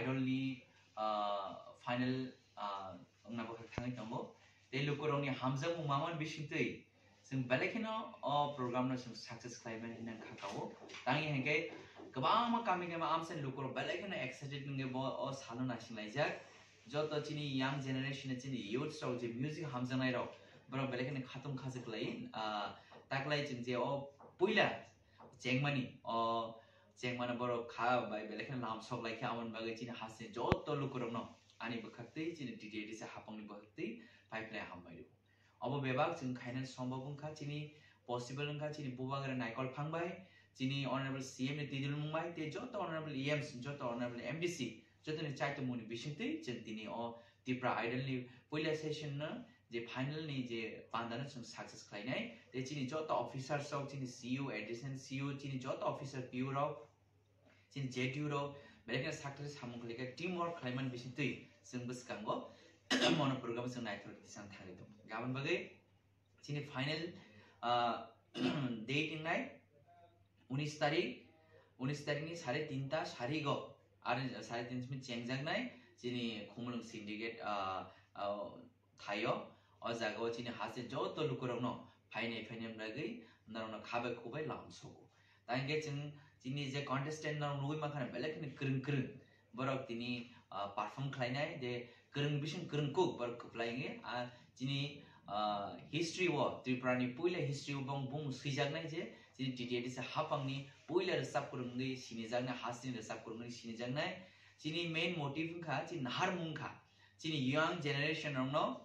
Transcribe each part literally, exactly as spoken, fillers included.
Idol ni, ah, final, ah, wngna bwkhak thangwi tongo. Tei lukurokni hamjakmung mamani bisingtwi chwng belai kheno o program no chwng success khlaibai hinwi kha kao. Tangwi hinkhe kwbangma kami kami amsani lukurok belai kheno excited wngwi bo o salo naisinglaijak. Joto chini young generation, chini youths rok je music hamjaknai rok, borok belai kheno khatung khajak lai, ah, taklai chwng je o puila chengmani, o chengmani borok kha bai belai kheno lamsok lai khe, aboni bagwi chini hasteni joto lukurokno ani bwkhaktwi, chini T T A D C hapangni bwkhaktwi pai phlai hambai rw. Obo bebak chwng khaina sombab wngkha, chini possible wngkha, chini bubagra naikol phang bai, chini honorable C M ni twi dulmung bai, tei joto honorable E Ms, joto honorable M D C, jotoni chaitomungni bisingtwi chwng tini o Tipra Idol ni puila session no je final ni je panda no chwng success khlainai, tei chini joto officers rok, chini C E O, additional C E O, chini joto officer P O rok, chini J T U rok, belai kheno sakthari samung khlaikha, team work khlaimani bisingtwi chwng bwskango mono program chwng naithok tisang thangwi tongo. Aboni bagwi chini final, ah, date wngnai unis tarik, unis tarik ni sare tinta sarigo, ar sare tinta simi chengjaknai chini Khumulwng Syndicate, ah, ah, thaio. O jaga o chini haste joto lukurokno phainai phainai bagwi norokno khabai khubai lamsogo. Tangkhe chwng chini je contestant norok nugwi mankha belai kheno kwrwng kwrwng. Borok tini, ah, perform khlainai je kwrwng bising kwrwng kuk borok kwplai wngwi, ah, chini, ah, history o, Tripura ni puila history o bong bung swijaknai je chini T T A D C hapangni puila rwchap kwrwng wngwi sinijaknai, hasteni rwchap kwrwng wngwi sinijaknai. Chini main motive wngkha chini naharmung wngkha. Chini young generation rokno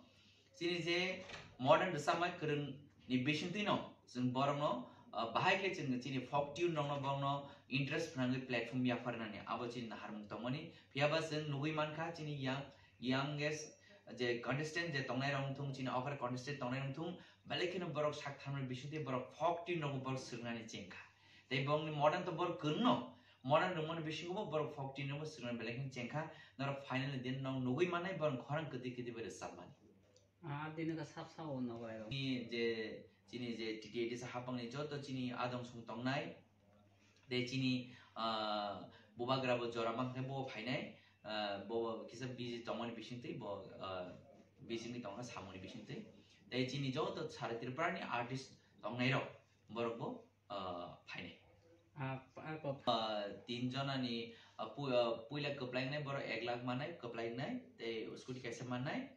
chini je modern rwchapmai kwrwng ni bisingtwi no chwng borokno, ah, bahai khe chwng chini folk tune rokno borokno interest phnangwi platform yapharnani abo chini naharmung tongmani. Phiyaba chwng nugwi mankha chini young, youngest je contestant je tongnai rok wngthung, chini okra contestant tongnai rok wngthung, belai kheno borok sak tharmani bisingtwi borok folk tune rokbo borok swrwngnani chengkha. Tei borokni modern to borok kwrwngno, modern rwngmani bisingo bo borok folk tune rokbo swrwngna belai kheno chengkha. Norok finally din nok nugwi mannai borok khorang kwtwi kwtwi bai rwchapmani. Ah, dino ka sap sap o nogo ero. Chini je, chini je T T A D C hapangni joto chini adong song tongnai, tei chini, ah, bubagra bo jora mankhe bo phainai, ah, bo kisa busy tongmani bisingtwi bo, ah, busy wngwi tongkha samungni bisingtwi. Tei chini joto sara Tripura ni artist tongnai rok borok bo, ah, phainai. Ah, pa-, pa-, Ah, tin jonani, ah, pu-, ah, puila kwplaingnai borok ek lakh mannai, kwplaingnai, tei scooty kaisa mannai.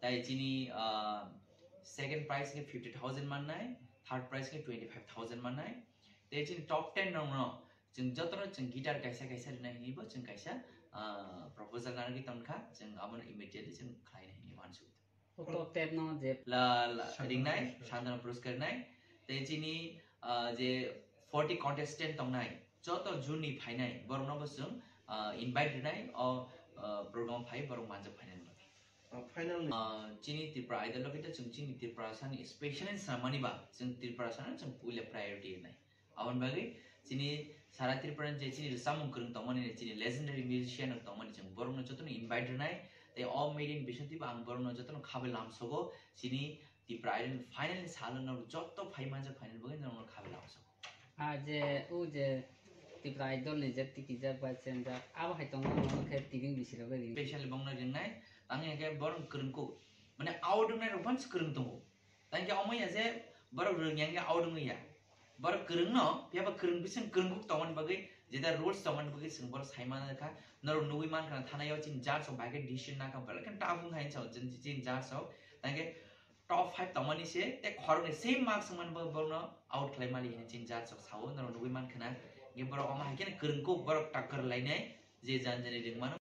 Tai chini, ah, second prize khe fifty thousand mannai, third prize khe twenty five thousand mannai. Tei chini top ten rokno chwng jotono chwng guitar kaisa kaisa rinai hinwi bo chwng kaisa, ah, proposal narwgwi tongkha, chwng abono immediately chwng khlaina hinwi uansukha. Top ten no je la, la, Santana ringnai, Puroskar. Santana Puroskar rinai. Tei chini, ah, je forty contestant tongnai, joto juni phainai, borokno bo chwng, ah, invite rinai, o, ah, program phai borok manjak phainani bagwi. Ah, final ni Ah, chini Tripura Idol logi to chwng chini Tripura sani special ni samani ba, chwng Tripura sani chwng puila priority rinai. Aboni bagwi chini sara Tripura ni je chini rwchapmung kwrwng tongmani, chini legendary musician rok tongmani, chwng borokno jotono invite rwnai. Tei o meeting bisingtwi bo ang borokno jotono khabai lamsogo. Chini Tripura Idol final ni salo norok joto phai manjak phainani bagwi norokno khabai lamsogo. Ah, je, o je Tripura Idol ni je tikijak bai chenjak, abo hai tongo, omo khe tibing bisirok bai ring. Specially bongno ringnai, tangwi hwnkhe borok kwrwng kuk. Mane out wngnai rok phano kwrwng tongo. Tangkhe omo ya je borok rwngya wngya out wngya. Borok kwrwngno, phiyaba kwrwng bising kwrwng kuk tongmani bagwi, jeta rules tongmani bagwi chwng borok sai manjak kha, norok nugwi mankha na thanaio chini judge rok bai khe decision nakha, belai khe tough wngkha hinwi sao chini judge rok. Tangkhe top five tongmani se tei khoroknwi same marks wngmani bagwi borokno out khlai mali hinwi chini judge rok sao, norok nugwi mankha na. Hwnkhe borok omo hai kheno kwrwng kuk borok takkar lainai je jan jani ringmano.